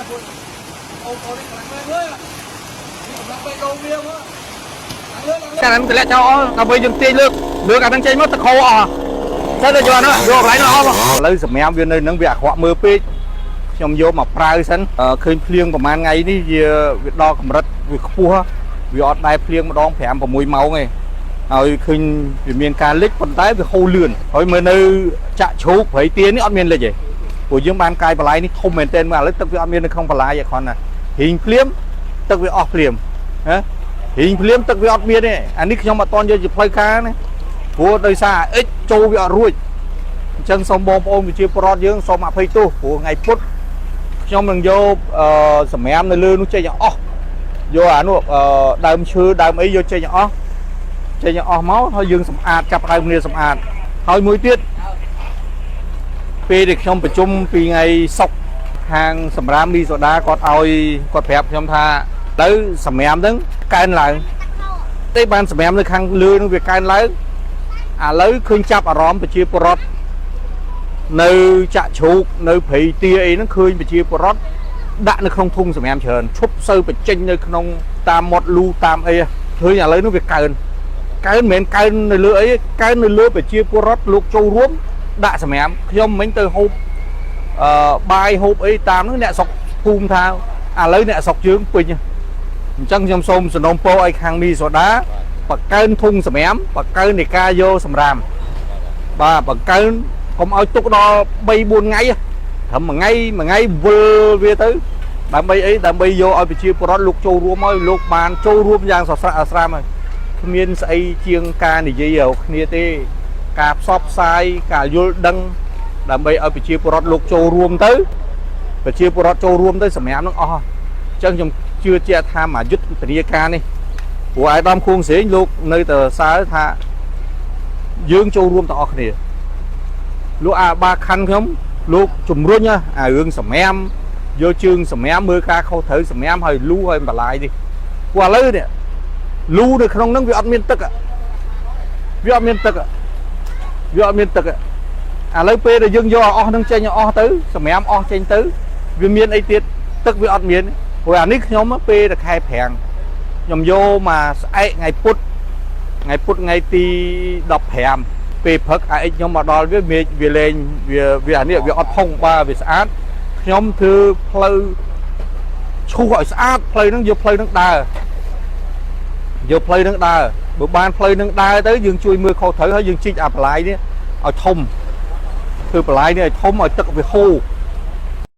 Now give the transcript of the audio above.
ពួកអូនអូននេះខ្លាំងមែនមើលនេះកម្លាំងបេះដូងវាមើលឡើងលើឡើងលើ កាលហ្នឹងតម្លាក់ចោលអស់ដល់ពេលយើងទាញលើកលើកអាហ្នឹងចេញមកទឹកខោអស់ទៅទៅយកហ្នឹងយកកន្លែងហ្នឹងអស់ឥឡូវសម្រាប់វានៅហ្នឹងវាអាក្រក់មើលពេកខ្ញុំយកមកប្រើសិនឃើញភ្លៀងប្រហែលថ្ងៃនេះវាវាដល់កម្រិតវាខ្ពស់វាអត់ដែរភ្លៀងម្ដង5 6ម៉ោងទេហើយឃើញវាមានការលិចប៉ុន្តែវាហូរលឿនហើយមើលនៅចាក់ជ្រូកព្រៃទៀននេះអត់មានលិចទេព្រោះយើងបានកាយបន្លាយនេះធំមែនទែនមើលឥឡូវទឹកវាអត់មាននៅក្នុងបន្លាយទេគ្រាន់តែរីងភ្លាមទឹកវាអស់ភ្លាមណារីងភ្លាមទឹកវាអត់មានទេអានេះខ្ញុំអត់តន់យកជាផ្លូវការណាព្រោះដោយសារអិចចូលវាអត់រួចអញ្ចឹងសូមបងប្អូនប្រជាពលរដ្ឋយើងសូមអភ័យទោសព្រោះថ្ងៃពុធខ្ញុំនឹងយកអឺសម្រាមនៅលើនោះចេញឲ្យអស់យកអានោះអឺដើមឈើដើមអីយកចេញឲ្យអស់ចេញឲ្យអស់មកហើយយើងសម្អាតចាប់ដើមគ្នាសម្អាតហើយមួយទៀតពេលដែលខ្ញុំប្រជុំពីថ្ងៃសុក្រខាងសម្រាមមីសូដាគាត់ឲ្យគាត់ប្រាប់ខ្ញុំថាទៅសម្រាមហ្នឹងកើនឡើងទេបានសម្រាមនៅខាងលើហ្នឹងវាកើនឡើងឥឡូវឃើញចាប់អារម្មណ៍ប្រជាពលរដ្ឋនៅចាក់ជ្រូកនៅព្រៃទាអីហ្នឹងឃើញប្រជាពលរដ្ឋដាក់នៅក្នុងធុងសម្រាមច្រើនឈប់សូវបញ្ចេញនៅក្នុងតាមមាត់លូតាមអីឃើញឥឡូវនោះវាកើនកើនមិនមែនកើននៅលើអីកើននៅលើប្រជាពលរដ្ឋលោកចូលរួមដាក់សម្រាមខ្ញុំមិញទៅហូបអឺបាយហូបអីតាមហ្នឹងអ្នកស្រុកភូមិថាឥឡូវអ្នកស្រុកយើងពេញអញ្ចឹងខ្ញុំសូមសំណូមពរឲ្យខាងមីសូដាបង្កើនធុងសម្រាមបង្កើននៃការយកសម្រាមបាទបង្កើនកុំឲ្យទុកដល់3 4ថ្ងៃត្រឹមមួយថ្ងៃមួយថ្ងៃវិលវាទៅដើម្បីអីដើម្បីយកឲ្យប្រជាពលរដ្ឋលោកចូលរួមឲ្យលោកបានចូលរួមយ៉ាងសស្រាក់សស្រាមហើយគ្មានស្អីជាងការនិយាយរកគ្នាទេការផ្សព្វផ្សាយការយល់ដឹងដើម្បីឲ្យប្រជាពលរដ្ឋលោកចូលរួមទៅប្រជាពលរដ្ឋចូលរួមទៅសម្រាប់នឹងអស់អញ្ចឹងខ្ញុំជឿជាក់ថាមួយយុទ្ធនាការនេះព្រោះអាយដាមខួងស្រេងលោកនៅតែសើថាយើងចូលរួមទាំងអស់គ្នាលោកអាបាខណ្ឌខ្ញុំលោកជំរុញអារឿងសម្រាមយកជើងសម្រាមមើលការខុសត្រូវសម្រាមហើយលូហើយបន្លាយនេះព្រោះឥឡូវនេះលូនៅក្នុងហ្នឹងវាអត់មានទឹកវាអត់មានទឹកវាអត់មានទឹកឥឡូវពេលដែលយើងយកអស់ហ្នឹងចេញអស់ទៅសម្រាមអស់ចេញទៅវាមានអីទៀតទឹកវាអត់មានព្រោះអានេះខ្ញុំពេលតែខែប្រាំងខ្ញុំយកមកស្អែកថ្ងៃពុធថ្ងៃពុធថ្ងៃទី15ពេលព្រឹកអាអិចខ្ញុំមកដល់វាមេឃវាលែងវាវាអានេះវាអត់ផុងបាទវាស្អាតខ្ញុំធ្វើផ្លូវឈូសឲ្យស្អាតផ្លូវហ្នឹងយកផ្លូវហ្នឹងដើរយកផ្លូវហ្នឹងដើរបើបានផ្លូវហ្នឹងដើរទៅយើងជួយមើលខុសត្រូវហើយយើងជីកអាបន្លាយនេះឲ្យធំធ្វើបន្លាយនេះឲ្យធំឲ្យទឹកវាហូរ